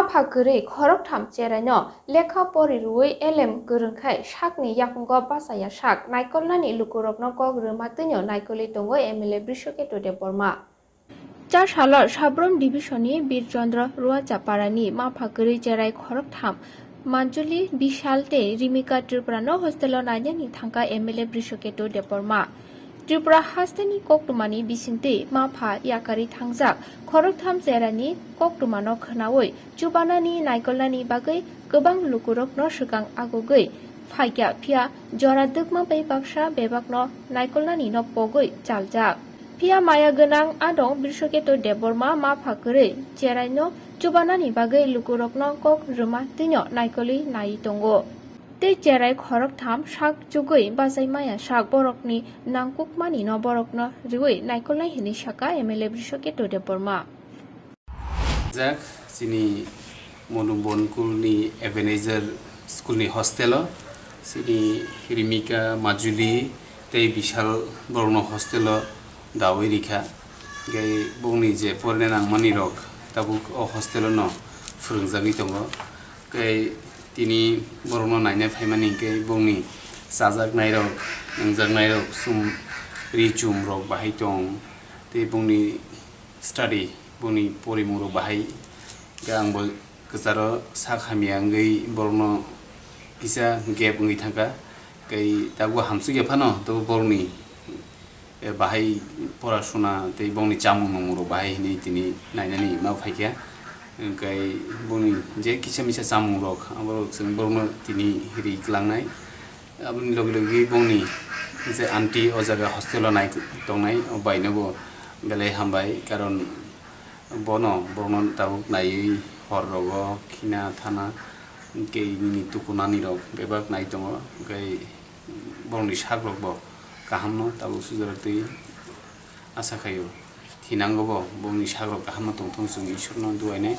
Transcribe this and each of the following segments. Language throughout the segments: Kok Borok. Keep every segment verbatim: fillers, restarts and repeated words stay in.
Pha kwrwi khoroktham cheraino lekha pori rwui elem kwrwngkhai sakni yakungo bachaya sak naikolnani lukurokno kok rwma twino naikolwi tongo M L A Brishoketu Debbarma. Chasalo Sabrom Division-ni Birchandra Ruachaparani mapha kwrwi cherai khoroktham Manjuli Bishal tei Rimika Tripurano hostelo nainani thangkha M L A Brishoketu Debbarma. Tripura hasteni koktwmani bisingtwi mapha yakarwi thangjak khoroktham cherani koktwmano khwnaui chubanani naikolnani bagwi kwbang lukurokno swkang agugwi phaikha, phiya jora dwkma bai baksa bebakno naikolnanino pogwi chaljak. Phiya maya gwnang adong Brishoketu Debbarma mapha kwrwi cheraino chubanani bagwi lukurokno kok rwma twino naikolwi naiwi tongo. Tei cherai khoroktham sak chugwi bachai maya sak borokni nangkukmanino borokno rwui naikolnai hinwi sakha M L A Brishoketu Debbarma. Jak chini Monu Bonkulni Ebenezer School ni hostel o chini Rimika, Majuli tei Bishal borokno hostel o daui rikha. Hingke bongni je porina nangmani rok tabuk o hostel o no phwrwngjagwi tongo. Hingke tini borokno naina phaimani hingke bongni chajaknai rok, nungjaknai rok, sum, ri chum rok bahai tong tei bongni study, boni porimung rok bahai. Hingke ang bo kwcharo sak hamya wngwi borokno kisa gap wngwi thangkha. Hingke tabuk hamsukya phano tabuk borokni, eh, bahai porasuna tei bongni chamung nungmung rok bahai hinwi tini nainani ma phaikha. Hingke bongni je kisa misa chamung rok aborok chwng borokno tini ri kwlangnai. Aboni logi logi bongni je aunty o jaga hostel o nai tongnai, o bai no bo belai hambai, karon bono, borokno tabuk naiwi hor rogo khina thana, hingke nini tukunani rok bebak nai tongo, hingke borokni sak rok bo kaham no tabuk sujak twi asa khaio. Thinango bo bongni sak rok kaham no tongthung, chwng Ishwar no duainai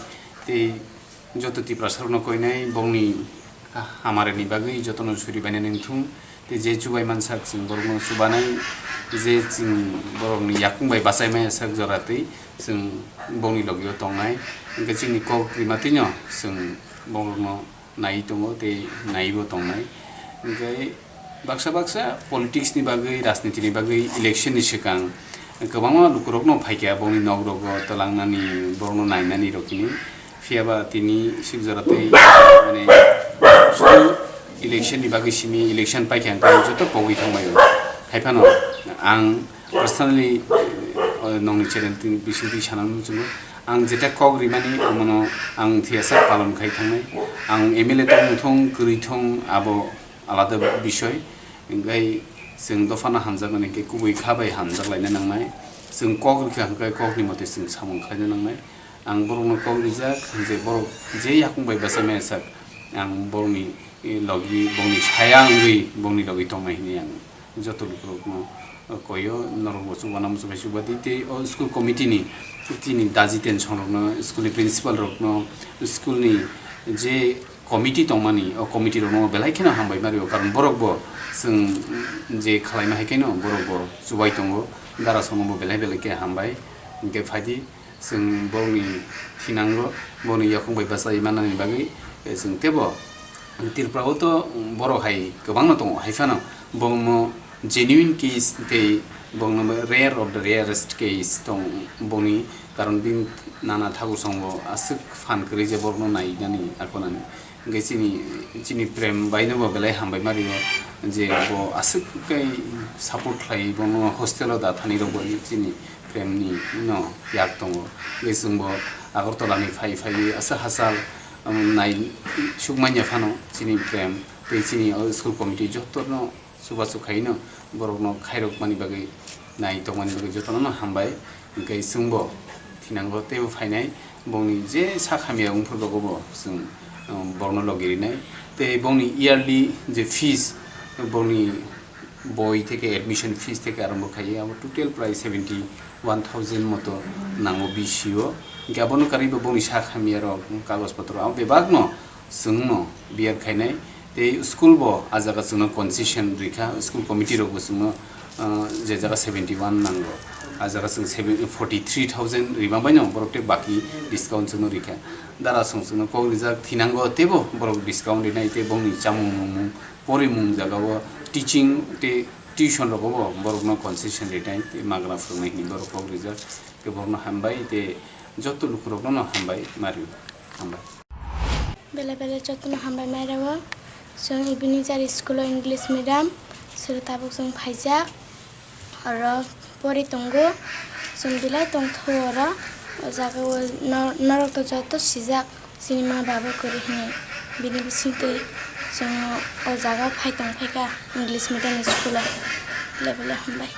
tei joto Tiprasa rok no koinai bongni hamari ni bagwi joto no suri bainani wngthung tei je chubai mansak chwng borok no chubanai, je chwng borok ni yakung bai bachai maya sak jora twi chwng bongni logi o tongnai, hingke chini kok rima twi no chwng borok no nai tongo tei naibo tongnai. Hingke baksa baksa politics ni bagwi, rajniti ni bagwi election ni swkang kwbangma lukurokno phaikha bongni nok rogo twlangnani, borokno nainani rok hini. Phiya ba tini sik jora tei mane election ni bagwi simi election paikha hingke joto pogwi thangbaio. Haiphano ang personally, eh, nongni channel tini bisingtwi sana muchungo. Ang jeta kok rimani omono ang thiyasa palon khai thangnai. Ang M L A tong thung, kwrwi thung, abo alada bisoy. Hingke chwng dophano hamjakmani hingke kubui kha bai hamjak laina nangnai. Chwng kok rikha hingke kokni mote chwng samung khlaina nangnai. Ang borokno kok rijak je borok je yakung bai bachai maya sak, ang borokni, eh, logi bongni saya wngwi bongni logi tongnai hinwi ang joto lukurokno koyo, norokbo chubana muchung bai chubadi tei o school committee ni chini daji tension rokno, school ni principal rokno, school ni je committee tongmani, o committee rokno belai kheno hambai mario, karon borokbo chwng je khwlaima hai kheno borokbo chubai tongo, dara somobo belai belai khe hambai. Hingke phaidi chwng borokni thinango, borokni yakung bai bachai manani bagwi, eh, chwng tebo Tripura o to borok hai kwbangma tongo, hai phano borokno genuine case tei borokno rare of the rarest case tong boni, karon bini nana thakur song bo aswk phan kwrwi je borokno nainani akonani. Hingke chini, chini prem bai no bo belai hambai mario je bo aswk khe support khlai bono hostel o da thani rok bo chini prem ni no yak tongo. Hingke chwng bo Agartala ni phai phai aswk hachal, um, nai suk manya phano chini prem tei chini o school committee joto no chubachu khaino borokno khairokmani bagwi, nai tongmani bagwi jotono no hambai. Hingke chwngbo thinango teibo phainai, bongni je sak hamya wngphuru rogo bo chwng, um, borokno logi rinai. Tei bongni yearly je fees, bongni boi theke admission fees theke arombo khaiwi abo total prai seventy one thousand moto nango B C O. Hingke abono karwi bo bongni sak hamya rok kagoj potro abo bebak no chwngno biyar khainai, tei school bo a jaga chwngno concession rikha, school committee rok bo chwngno Ah, je jaga seventy one nango, a jaga chwng seven, forty three thousand rima bai no borok tei baki discount chwngno rikha. Dara song chwngno kok rijak thinango teibo borok discount rinai tei bongni chamung nungmung porimung jagao teaching tei tuition rogobo borokno concession rinai tei magna phwrwngnai hinwi borok kok rijak. Tei borokno hambai tei joto lukurokno no hambai mari hambai. Belai belai jotono hambai mairao. Chwng Ebenezer school o English medium, sero tabuk chwng phaijak. Oro pori tongo, chwng belai tongthogo oro. O jaga o nor-, norok to joto sijak, chini ma baba kwrwi hinwi. Bini bisingtwi chwng o jaga o phai tongphaikha English medium school o. Belai belai hambai.